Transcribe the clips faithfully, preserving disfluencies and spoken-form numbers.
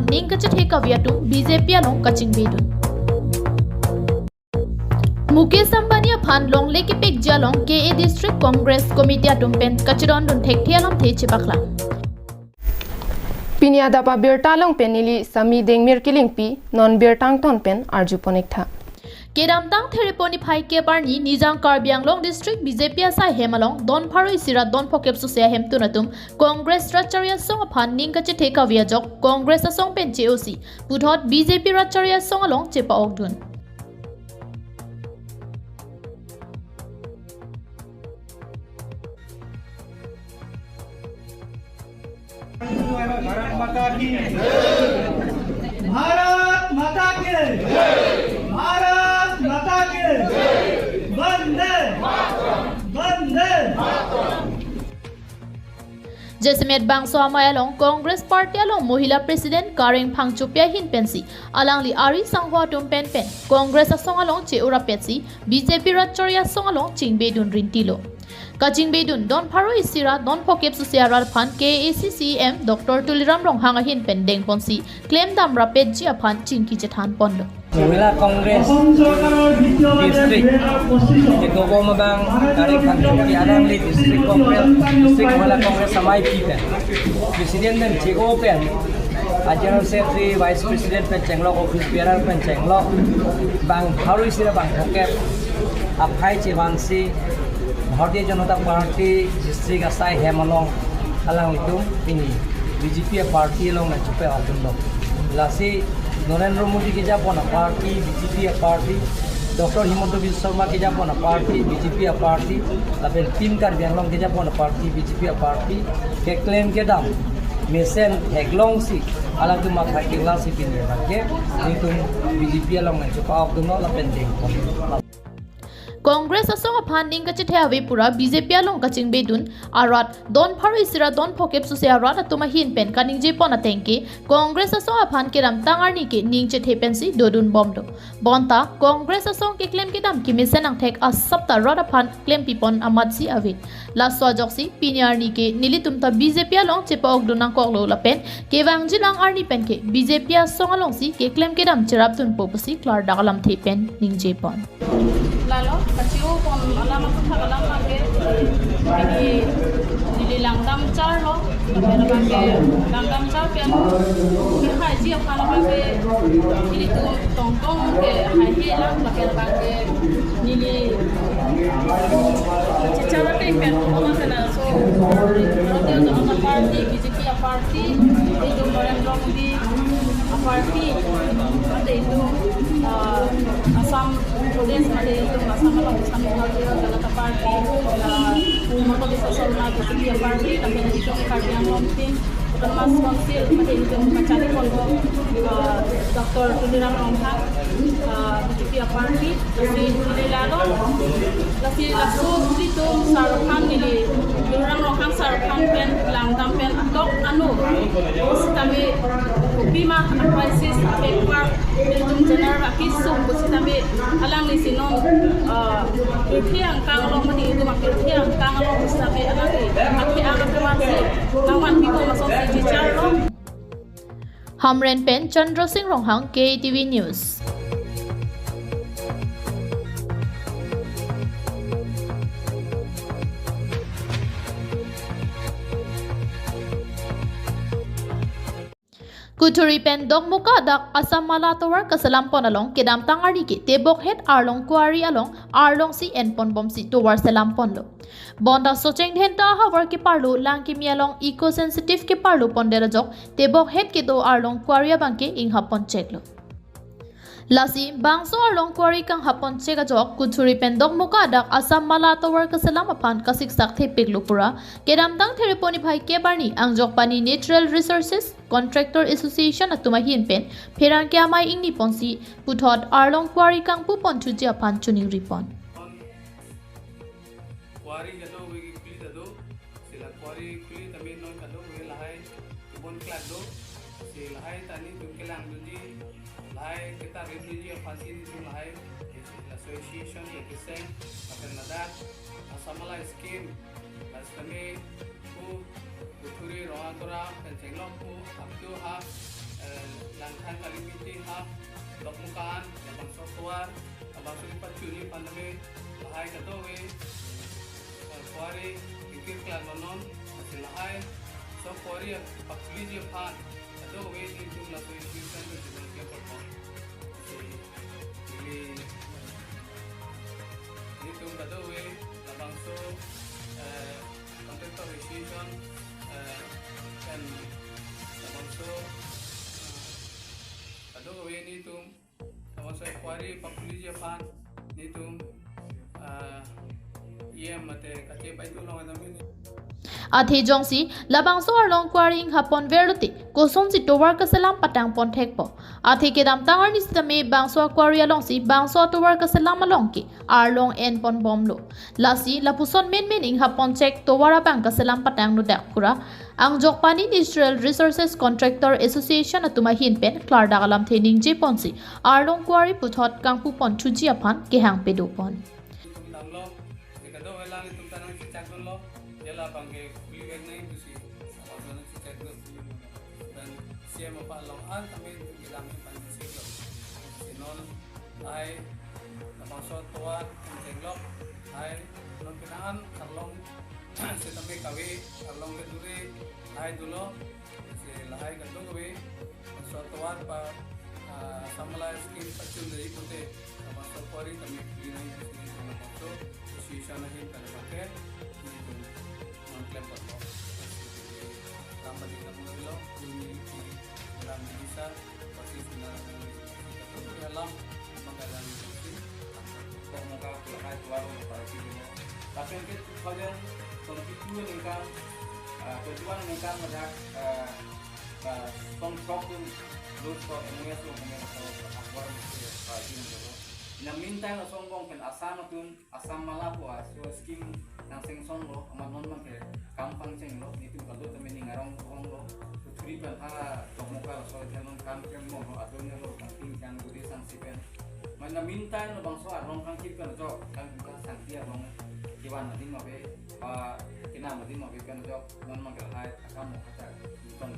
ning kachethe kave atum B J P along kachingbedun. Mukesh Ambani aphan longle kepikji along K A District Congress Committee atum pen kachedondun thekthe alamthe chepaklang. Pini adap abirta along pen neli Sami Dengmir Kilingpi, non birta angton pen arjupon-iktha. Kedamtang Therepo niphai kep arni Nijang Karbi Anglong District B J P asai hem along don pharo isi ra don phokep sose ahemtun atum Congress Rat Chari Asong aphan ning kachethe kave ajok Congress asong pen che-osi puthot B J P Rat Chari Asong along chepa-okdun. Bharat माता की, भारत माता की, भारत माता की, वंदे, वंदे। Jasemet bangso amei along Congress Party along Mohila President Kareng Phangchopi ahin pensi alangli ari sangho atum pen pen Congress asong along che-orapetsi B J P Rat Chari Asong along chingbedun rintilo. Kachingbedun don pharo isi ra don phokep sose arat aphan K A A C C E M Doctor Tuliram Ronghang ahin pen dengponsi klemdam rapetji aphan chingki chethanponlo. Mohila Congress District kedobom abang Kareng Phangchopi alangli District Congress, District Mohila Congress amei pen President pen che-o pen, General Secretary, Vice President pen chenglok, Office Bearer pen chenglok, bang pharo isi ra bang phokep aphai chevansi Bharatiya Janata Party District asai hem along alanglitum pini B J P a-party along nangchepa-okdunlo. Lasi Narendra Modi kejapon a-party B J P a-party, Doctor Himanta Biswa Sarma kejapon a-party B J P a-party, lapen Team Karbi Anglong kejapon a-party B J P a-party, keklem kedam mesen theklongsi alangtum matha keklang si pini abangke nelitum B J P along nangchepa-okdunlo lapen dengpon. Congress asong aphan ning kachethe ave pura B J P along kachingbedun arat don pharo isi ra don phokep sose arat atum ahin pen kaningjepon atengke Congress asong aphan kedamtang arni ke ning chethe pensi dodunbomlo. Bonta Congress asong keklem kedam kemesen angthek asap ta rat aphan klempipon amatsi ave. Laso ajoksi pini arni ke nelitum ta B J P along chepa-okdun nangkoklo lapen kevangjilang arni penke B J P asong alongsi keklem kedam cherapdunpo pusi klardak alamthe pen ningjepon. Lalo, kachi-o pon alam aputhak alam abangke, ini neli langdam charlo, lapen abangke langdam char pen, ini haiji aphan abangke, ilitum tongtong ke haihe lang, lapen abangke neli chichar ateng pen, koma kena so, Bharatiya Janata Party, B J P a-party, ilitum Narendra Modi a-party, mate ilitum, ah, Assam Congress mate ilitum Assam along Assam Bharatiya Janata Party, ah, Himanta Biswa Sarma B J P a-party, lapen ilitum Karbi Anglong Team Autonomous Council mate ilitum kachari ponpo, ah, Doctor Tuliram Ronghang, ah, B J P a-party, lasi neli lalo, lasi laso ilitum sar aphan neli, Tuliram Ronghang sar aphan pen langdam pen atok anu, sitame kopi ma a-crisis apekpar ilitum general akisung pusitame alangli si non, ah, pirthe angkang along mate itum apirthe angkang along pusitame alangli athe ang athe vansi nangvanpipo masonsi chicharlo. Hamren pen Chandra Singh Ronghang, K T V News. Kuthuri pen Dokmoka adak Assam Mala tovar kaselampon along kedamtang arni ke Tebokhet Arlong Kuari along arlong si enponbomsi tovar selamponlo. Bonta Socheng Dhenta ahavar keparlo lang kimi along eco sensitive keparlo pondet ajok Tebokhet kedo Arlong Kuari abangke inghaponcheklo. Lasi bangso Arlong Kuari kanghaponchek ajok Kuthuri pen Dokmoka adak Assam Mala tovar kaselam aphan kasiksak thepiklo pura kedamtang Therepo niphai kep arni Angjokpani Natural Resources Contractor Association atum ahin pen pherangke amei ingniponsi puthot Arlong Kuari kangpuponthuji aphan choningripon. Kuari jado wegi kuli jado, sila kuari kuli tame non kado wegi lahai kebon klak do, si lahai ta nelitum kelangdunji, lahai ketar rimdunji aphansi nelitum lahai association ya keseng, lapen ladak Assam Mala scheme, lasi tame pu Kuthuri Rongakora pen chenglok pu up to ha, Langthan kali meeting ha Dokmoka an, labangso tovar, labangso kepachunji aphan tame lahai kadokave, eh, kuari ingkir klak lo non, lasi lahai so kuari pakhuliji aphan kadokave nelitum laso institution to jibon ke porpo. Si, ili, nelitum kadokave labangso, eh, Contractor Association, eh, pen labangso, eh, kadokave nelitum labangso kuari pakhuliji aphan nelitum, eh, E M mate kachepai tu long nelitum. Athe jongsi labangso arlong kuari inghap pon verlote kosonsi tovar kaselam patang pon thekpo. Athe kedamtang arni sitame bangso akuari alongsi bangso atovar kaselam along ke arlong en pon bomlo. Lasi lapuson menmen inghap pon chek tovar abang kaselam patang nodak pura Angjokpani Natural Resources Contractor Association atum ahin pen klardak alamthe ningje ponsi arlong kuari puthot kangpu pon thuji aphan kehang pedo pon. Nelitum damlo, je kadokave alang nelitum ta nangchechakdunlo, je labang ke khuli vek nangji pusi, labangso nangchechakdun. Lapen C M aphan along an tame kedam aphan chechaklo. Si non lahai labangso tovar ingchenglok, lahai non penang an arlong sitame kave, arlong kedure lahai dolo, si lahai kadokave so tovar pa, ah, Assam Mala scheme pachunji pute, labangso kuari tame khuli nangji pusi nelitum labangso association ahin pen abangke nelitum nangklem ponpo. Ram badi kamu lo, kuni ki ram bisa, pasi sina ram bisa, alam manggalang itu. Kok muka pulai keluar dari parti ini. Tapi ke two thousand twenty-two ningkan, eh, twenty-one ningkan madak, eh, eh, tong sok tu lus to M O S lo, M O S to akwar mesti parti ini lo. Na minta na songbong pen Assam atum Assam Mala pu aso scheme nang sanction lo, amat non abangke kam pangchenglo, nelitum kalo tame ning arong rong lo, kuthuri pen ha tongmo kal so pen non kam kem mong lo, adon lo, kam ping jang guri sang si pen. Mana minta labangso arlong kangkip pen jok, kan kita sangti arlong kevan adim ave, pa kinam adim ave pen jok, non abangke lahai akam mo kachak, nelitum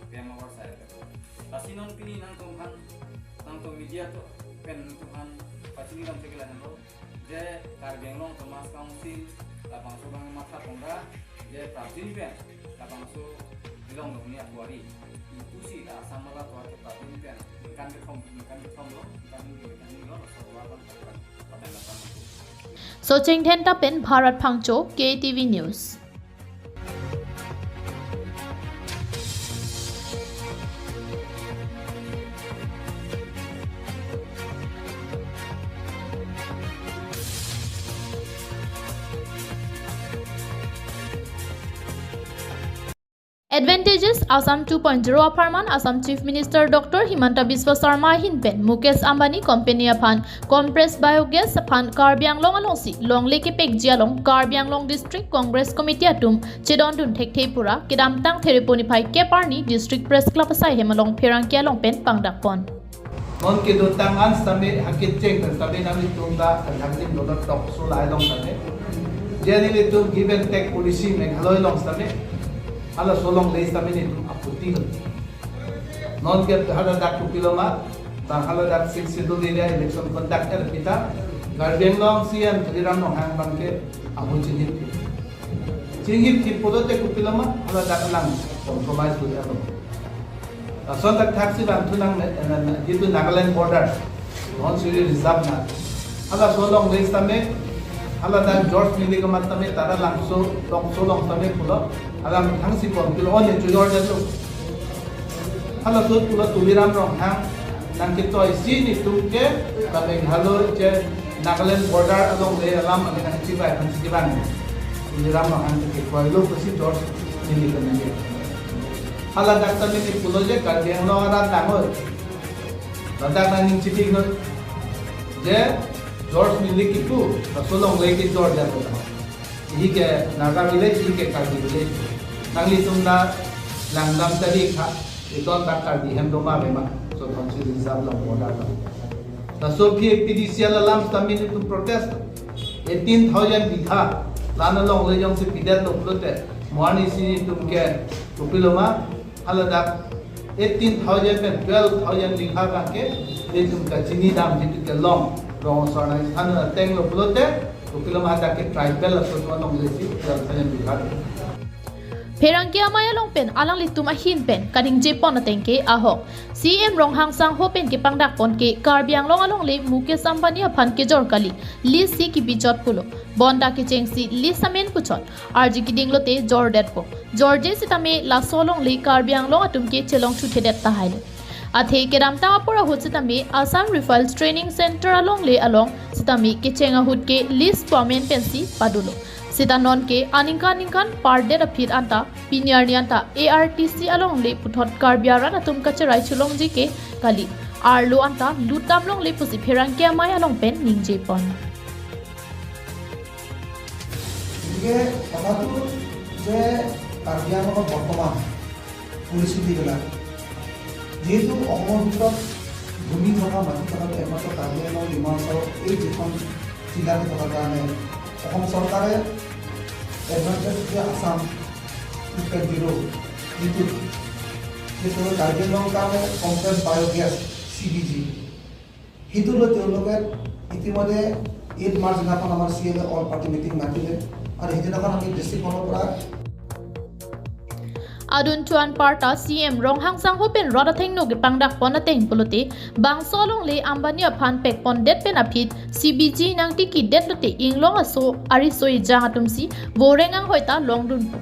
pen awar saya. Lasi non pini nangtumphan, nangtum media atum pen nangtumphan pachini lam chekila henlo. Je Karbi Anglong Autonomous Council labangso abang matha pon ra, je prapjin pen labangso Dilong Dongni akuari. Ipusi la Assam Mala tovar ke prapjin pen ningkan kethom, ningkan kethom lo, ningkan ni, ningkan ni lo, so tovar abang papen, papen labang. Socheng Dhenta pen Bharat Phangcho, K T V News. Advantages Assam two point zero apharman Assam Chief Minister Doctor Himanta Biswa Sarma ahin pen Mukesh Ambani Company aphan compressed biogas aphan Karbi Anglong alongsi longle kepekji along Karbi Anglong District Congress Committee atum chedondun thekthe pura kedamtang Thereponi phai kep arni District Press Club asai hem along pherangke along pen pangdak pon. Non kedotang an sitame hakit cheng pen sitame nanglitum ta kadhangdim dolo tok so lahai along sitame. Jani nelitum give and take policy Meghalaya along sitame. Halaso alongle sitame nelitum aputi lo. Non ke haladak kopilo ma, bang haladak Sixth Schedule area election conduct er kita, Karbi Anglong C M Tuliram Ronghang abangke amu chinghip. Chinghip kipu lote kopilo ma, haladak alang compromise lo ya lo. Lason thakthak si bang thu nang, eh, na, na, itu Nagaland border. Dhonsiri reserve na. Halaso alongle sitame, haladak George Milik amat tame Taralangso, Longso along tame pulo, alam thangsi pon pulo, on ye chujor jalo. Halaso pulo Tuliram Ronghang, nangketoi si nelitum ke, la Meghalaya je Nagaland border alongle alam ane nangchibai aphan si kevang. Tuliram Ronghang ke koi lo pusi George Milik ke nangke. Haladak tame neli pulo je Karbi Anglong arat langoi. Ladak nangning chitik noi. Je George Milik kipu, laso alongle kejor jalo. Ihi ke Naga village, ihi ke Karbi village. Nanglitum ta langdam tari kha, iton ta Karbi hem doma bema, so Dhonsiri reserve along border along. Laso P A P D C L alam sitame nelitum protest. Eighteen thousand bitha, la-an alongle jongsi pidet lo pulote, mo arnisi nelitum ke kopilo ma, haladak Eighteen thousand pen twelve thousand ding ha ke, itum kachini dam jitu ke long, rong asor nangchethan ateng lo pulote, ukilom hadak ke tribal atum alongle si twelve thousand ding ha. Pherangke amei along pen alanglitum ahin pen kaningje pon ateng ke ahok, C M Ronghang Sangho pen kepangdak pon ke Karbi Anglong alongle Mukesh Ambani aphan kejor kali, list si kebijot pulo. Bonta kechengsi list amen puchot, arji keding lote jordetpo. Jorje sitame laso alongle Karbi Anglong atum ke chelong thuthedet tahai lo. Athe kedamtang apor ahut sitame Assam Rifles Training Center alongle along sitame kecheng ahut ke list pu amen pensi padulo. Sita non ke aningkan ningkan pardet aphi anta pini arni anta A R T C alongle puthot Karbi arat atum kacherai cholongji ke kali, arlo anta lutdam longle pusi pherangke amei along pen ningje pon. গতিকে কথাটো যে কাৰ্বি আংলঙত বৰ্তমান পৰিস্থিতিবিলাক, যিহেতু অসমৰ ভিতৰত ভূমি থকা, মাটি থকা একমাত্ৰ কাৰ্বি আংলং, ডিমা হাছাও এই যিখন জিলাতে থকাৰ কাৰণে অসম চৰকাৰে এডভান্টেজ দিয়া আছাম টু পইণ্ট জিৰ' যিটো, যিটো কাৰ্বি আংলঙৰ কাৰণে কম্প্ৰেছড বায়'গেছ, চি বি জি, সেইটো লৈ তেওঁলোকে ইতিমধ্যে এইট মাৰ্চ দিনাখন আমাৰ C M A all party meeting মাতিলে আৰু সেইদিনাখন আমি ডিষ্ট্ৰিক্টখনৰ পৰা Adun tuan parta C M Ronghang Sangho pen rat athengno kepangdak pon ateng pulote, bangso alongle Ambani aphan pek pondet pen aphi C B G nangtiki det lote inglong aso ariso ejang atum si voreng anghoi ta longdunpo.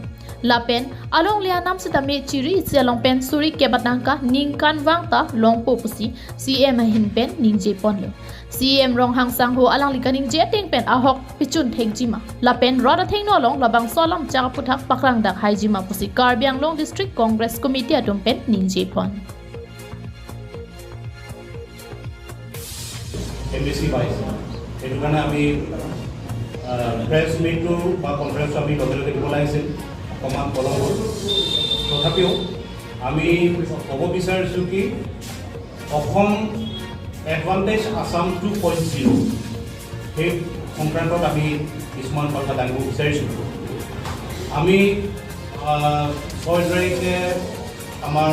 Lapen alongle anam sitame chiri isi along pen suri kebat nangka ningkan vang ta longpo pusi C M ahin pen ningje ponlo. C M Ronghang Sangho alangli kaningje ateng pen ahok pechun thekjima, lapen rat athengno along labangso alam chak aphuthak paklangdak haijima pusi Karbi Anglong District Congress Committee atum pen ningje pon. M D C wise, সেইটো কাৰণে আমি প্ৰেছ মিটটো বা কনফাৰেন্সটো আমি লগে লগে দিব লাগিছিল, অকণমান পলম হ'ল। তথাপিও আমি ক'ব বিচাৰিছোঁ কি, অসম এডভান্টেজ আছাম টু পইণ্ট জিৰ', সেই সংক্ৰান্তত আমি কিছুমান কথা জানিব বিচাৰিছোঁ। আমি আহ, ছয় তাৰিখে আমাৰ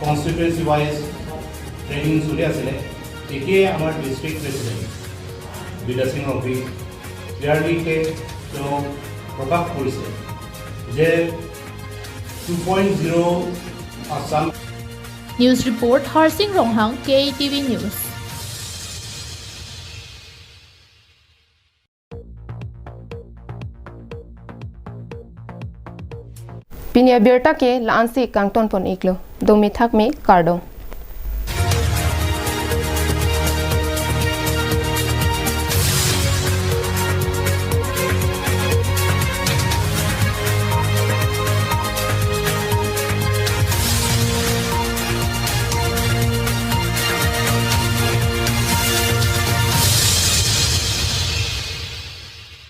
কনষ্টিটুৱেঞ্চি ৱাইজ ট্ৰেইনিং চলি আছিলে। তেতিয়াই আমাৰ ডিষ্ট্ৰিক্ট প্ৰেচিডেণ্ট বিদ্যা সিং ৰংপি ক্লিয়াৰলিকে তেওঁ প্ৰকাশ কৰিছে যে two point zero' Assam News report, Harsing Ronghang, K A T V News. Pini abirta ke la-ansi kangton pon iklo. Domi thakmi, kardom.